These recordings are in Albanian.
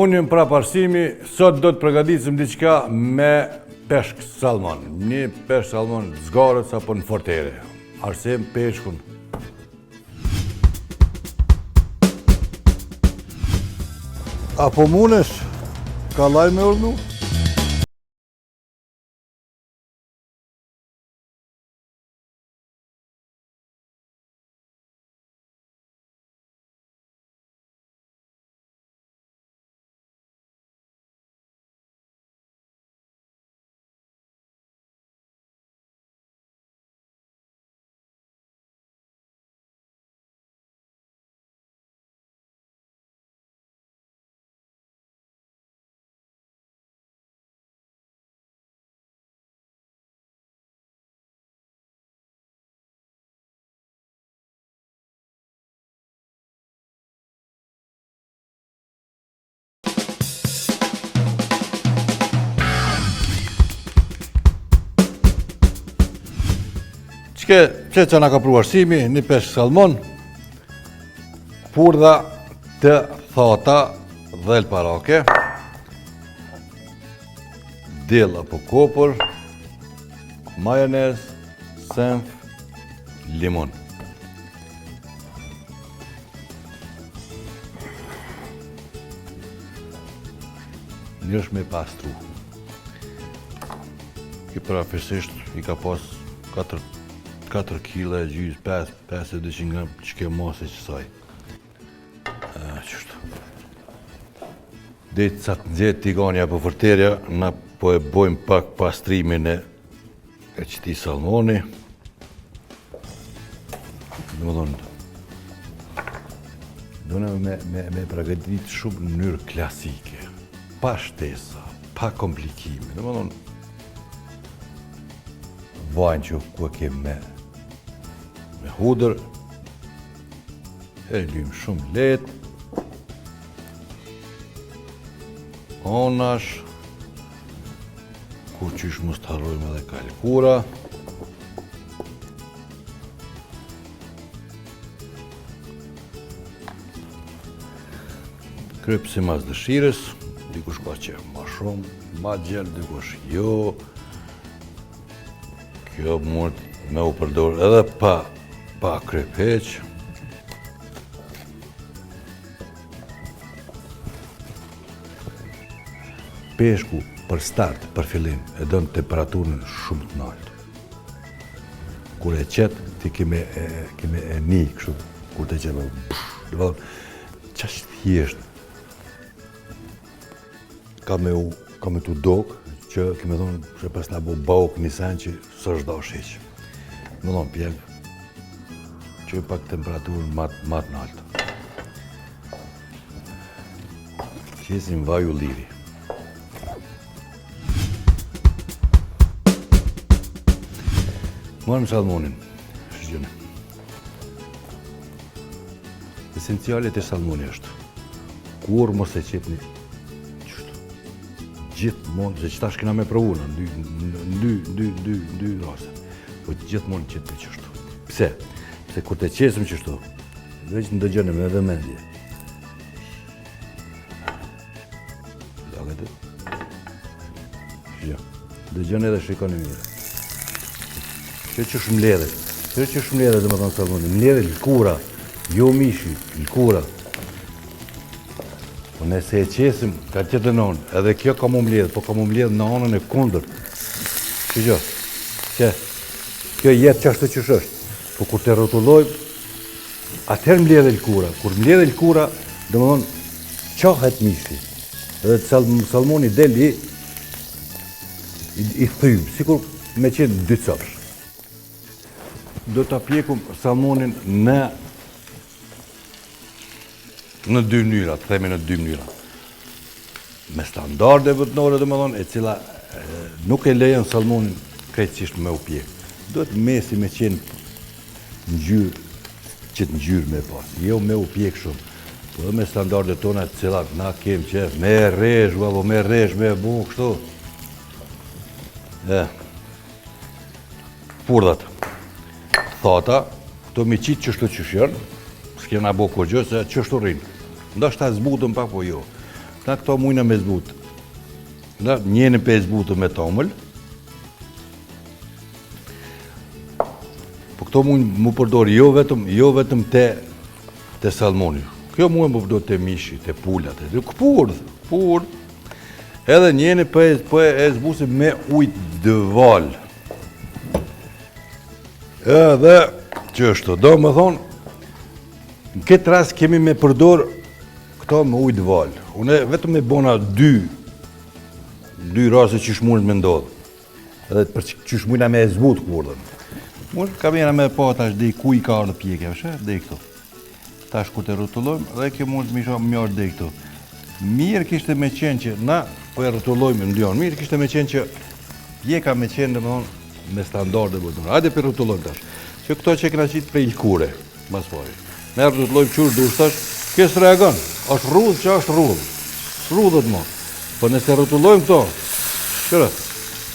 Unë jam prapë Arsimi, sot do të përgatisim diçka me peshk salmon. Një peshk salmon zgarës apo në fortere. Arsim, peshkun. A po munesh? Kallaj me urdhnu? Qe, qe që na ka pru Arsimi, një peshk salmon, purdha të thata dhelparake, diell apo kopër, majonez, senf, limon. Mirë është me pastru. Ky përafërsisht i ka pas 4, 4 kg e gjysë, 5, 5 e 200 gram, që ke mase qësaj. Qështu. Deri sa të nxehet tigani apo forterja, na po e bojmë pak pastrimin e E qëtij salmoni, domethonë, dona me, me, me pregadit shumë në mënyrë klasike, pa shtesa, pa komplikime, domethonë, vajin që ku e kem me, me hudër, e lymë shumë lehtë, anash, Kurqysh mos të harrojmë edhe ka lëkura. Kryp simas dëshirës, dikush ka qef ma shumë, ma gjel, dikush jo. Kjo mund me u përdor edhe pa, pa kryp hiç. Peshku për start, për fillim, e don temperaturën shumë të naltë. Kur e qet, ti ke me e, ke me e ni kështu, kur të qet, domethonë, qaq thjesht, ka me u, ka me t'u dok, që ke me thonë, që pas na bo bauk një sen që s'është dash hiç. Domethonë, pjek, që pak temperaturën ma, ma të naltë. Qesim vaj ulliri. Marrim salmonin. Shgjëne. Esenciale te salmoni është. Kurrë mos e qetni qështu. Gjithmonë, se qëtash kena me provu në dy, në dy, dy, dy, dy raste. Po gjithmonë qetni qështu. Pse? Pse kur të qesim qështu, Veç ndëgjoni me vëmendje. Lagët. Jo. Dëgjoni dhe shikoni mirë. Kjo qysh mbledhet. Kjo qysh mbledhet, domethonë salmoni. Mbledhet lëkura, jo mishi, lëkura. Po nëse e qesim, ka tjetër anë, edhe kjo ka m'u mbledhë, po ka m'u mbledhë në anën e kundërt. Që që? Kjo jetë qashtu qysh është. Po kur të rrotullojmë, atëherë mbledhet lëkura. Kur mbledhet lëkura, domethonë, çahet mishi. Dhe salmoni del i, i, i thym, sikur me qenë dy copsh. Do ta pjekum salmonin në në dy mënyra, të themi në dy mënyra. Me standarde botnore, domethonë, e cila nuk e lejon salmonin krejtësisht me u pjek. Duhet mesi me qenë ngjyrë, qëtë ngjyrë me pas, jo me u pjek shumë. Po edhe me standarde tona të cilat na kem qef, me rrezh, apo me rrezh, me bu, kështu. E, purdhat, thata, këto me qitë qështu qysh janë, s'kena bo kurgjë, se qështu rrinë. Ndoshta zbutëm pak, po jo. Na këto mujna me zbut. Na njënën pe zbutë me tomël. Po këto mund mu përdor jo vetëm, jo vetëm te, te salmoni. Kjo mund mu përdor te mishi, te pula, te këpurdh, këpurdh. Edhe njënën po e, po e zbusim me ujë të valë. Edhe, qështu, domethonë, në këtë rast kemi me përdor këto me ujë të valë. Unë vetëm e bona dy, dy raste qysh mundet me ndodhë. Edhe për qysh mujna me e zbut këpurdhën. Mund ka mjena me pa tash deri ku i ka ardhë pjekja, shë, deri këtu. Tash kur të rrotullojmë, dhe kjo mund të misha më ardhë deri këtu. Mirë kishte me qenë që na po e rrotullojmë në djonë, mirë kishte me qenë që pjeka me qenë domethonë me standarde botërore. Hajde po rrotullojmë tash. Që këto që kena qitë prej lkure, mas pari. Ne rrotullojmë qysh dush tash, kjo s'reagon, është rrudhë që është rrudhë. S'rrudhet mo. Po nëse rrotullojmë këto, qyre,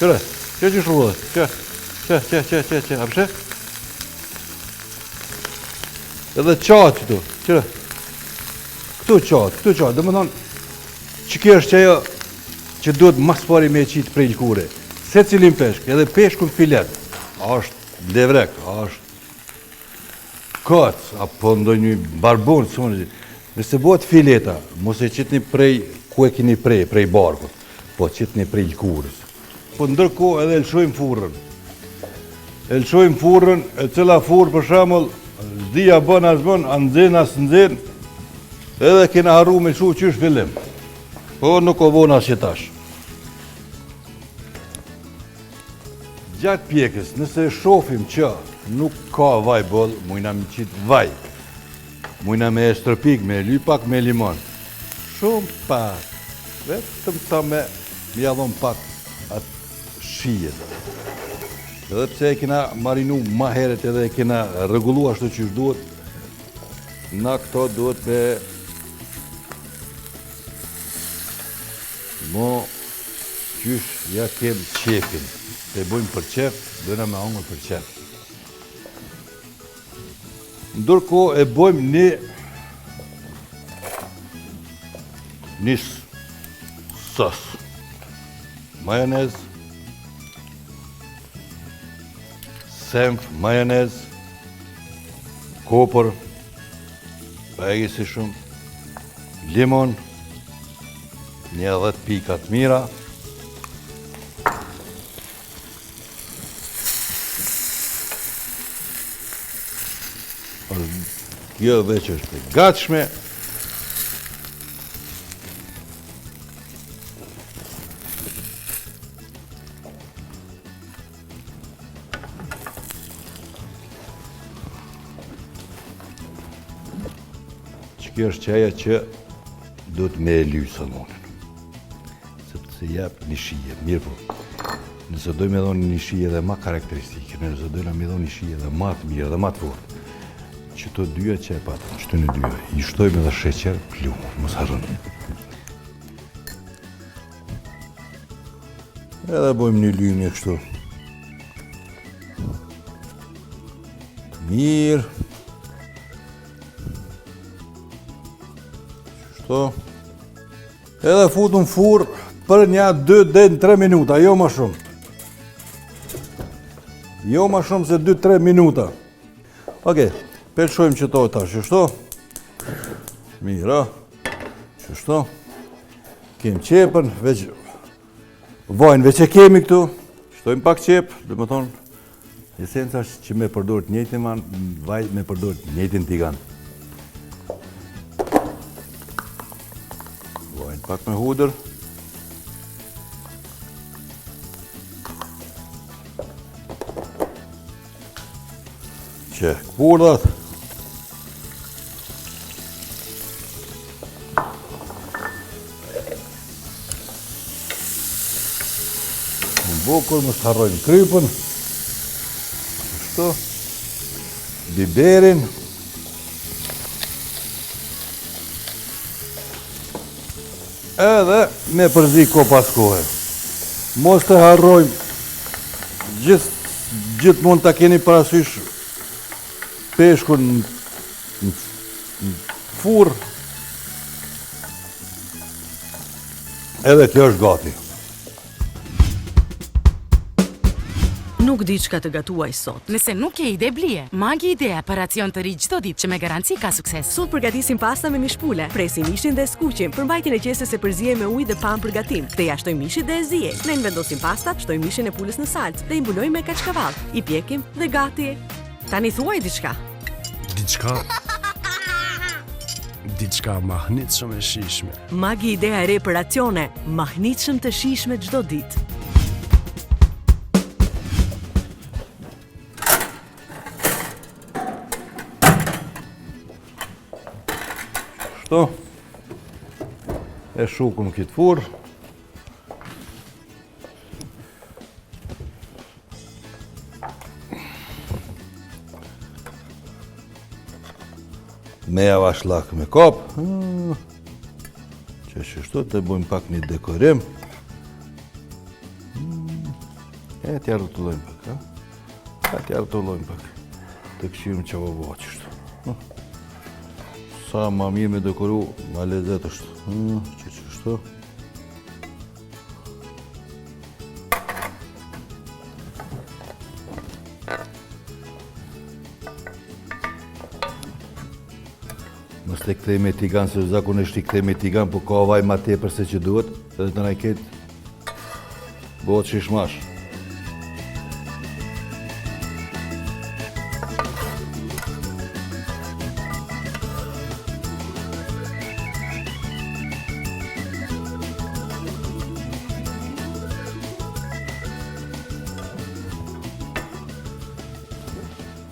qyre, që që rrudhet, që, që, që, që, që, që, a po sheh? Edhe qatë këtu, qyre, këtu qatë, këtu qatë, domethonë, që kjo është që ajo që duhet mas pari me e qitë prej lkure. Secilin peshk, edhe peshkun filet, a është levrek, a është koc, apo ndonjë barbun, së Nëse bëhet fileta, mos e qitni prej ku e keni prej, prej barkut, po qitni prej lkurës. Po ndërkohë edhe e lëshojmë furrën. E lëshojmë furrën, e cila furrë për shembull, s'di a bën a s'bën, a nxen a s'nxen, edhe kena harru me lëshu qysh fillim. Po nuk o vonë as që tash. Gjatë pjekës, nëse shofim që nuk ka vaj boll, mujna me qitë vaj. Mujna me e stërpik, me e ly pak me limon. Shumë pak. Vetëm sa me ja dhon pak atë shije. Edhe pse e kena marinu ma heret edhe e kena rregullu ashtu qysh duhet, na këto duhet me Mo qysh ja kem qefin. Te bojmë për qef, dojna me hongër për qef. Ndërkohë e bojmë një një sos. Majonez, senf, majonez, kopër, pa e si shumë, limon, Një dhetë pika të mira. Kjo veç është e gatshme. Që kjo është qaja që duhet me e ly salmonin. Sepse jep një shije, mirëpo. Nëse dojmë me dhonë një shije dhe ma karakteristike, nëse dojmë me dhonë një shije dhe ma të mirë dhe ma të fortë, që të dyja që e patëm, që të në dyja, i shtojmë edhe sheqer pluhur, mos harroni. Edhe bojmë një lymje kështu. Mirë. Kështu. Edhe futum n'furrë për nja 2 deri në 3 minuta, jo ma shumë. Jo ma shumë se 2-3 minuta. Okej, pe lëshojmë qëto tash, qështu. Mirë, qështu. Kem qepën, veç vajin veç e kemi këtu. Shtojmë pak qepë, domethonë, esenca është që me përdor të njëjtin van, vaj me përdor të njëjtin tigan. Vajin pak me hudër. Që këpurdhat. Më bukur, mos të harrojmë krypën. Kështu. Biberin. Edhe me përzi kohë pas kohe. Mos të harrojmë, gjithë gjithmonë ta keni parasysh peshkun në furrë. Edhe kjo është gati. Nuk di çka të gatuaj sot. Nëse nuk ke ide blije, Maggi Idea për racion të ri çdo ditë që me garanci ka sukses. Sot përgatisim pasta me mish pule. Presim mishin dhe e skuqim. Përmbajtjen e qeses e përziejmë me ujë dhe panë për gatim. Këtë ia shtojmë mishit dhe e ziejmë. Ne vendosim pastat, shtojmë mishin e pulës në salcë dhe i mbulojmë me kaçkavall. I pjekim dhe gati. Tani thuaj diçka. Diçka. Diçka mahnitshëm e shijshme. Maggi idea e re për racione, mahnitshëm të shijshme çdo ditë. Shto. E shukum këtë furrë. Me javash llak me kop. Hmm. Që qështu të bojmë pak një dekorim. Hmm. E t'ja rrotullojmë pak, ha? E t'ja rrotullojmë pak. Të këqyrim që vë vë qështu. Hmm. Sa ma mirë me dekoru, ma lezet është. Që qështu. Mos të kthej me tigan, se zakonisht i kthej me tigan, po ka vaj ma tepër se që duhet, edhe të na ketë bëhet shishmash.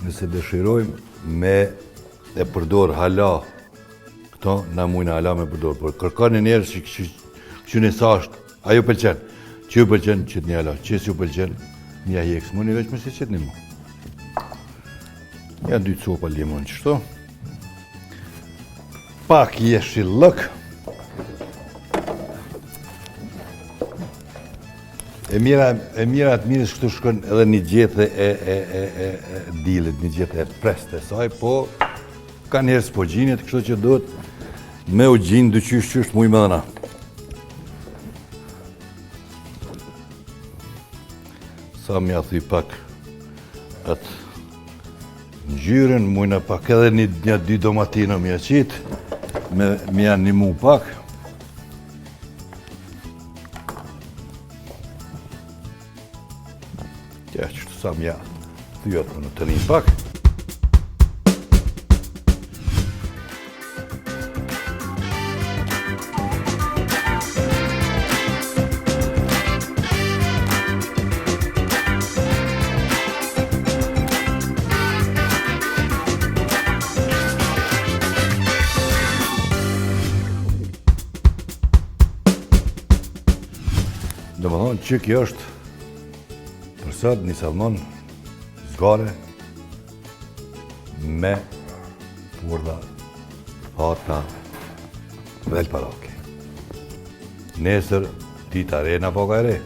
Nëse dëshirojmë me e përdor hala këto, na mujna hala me përdor, por kërkoni njerëz që që që në sa është, a ju pëlqen, që ju pëlqen, qitni hala, që s'ju pëlqen, një hjek, s'muni veç me si qitni mu. Ja dy copa limon qështu. Pak jeshillëk. E mira, e mira të mirës këtu shkon edhe një gjethe e, e, e, e, e dillit, një gjethe e prest e saj, po ka njerëz po gjinet, kështu që duhet me u gjinë dy qysh qysh mujmë edhe na. Sa m'ja thy pak atë ngjyrën, mujna pak edhe një, një dy domatina m'ja qitë, me, m'ja nimu pak. Ja, qështu sa m'ja thy atë në të një pak. Domethonë që kjo është për sot një salmon zgare me purdha hata dhelparake. Nesër dita re na paga e re.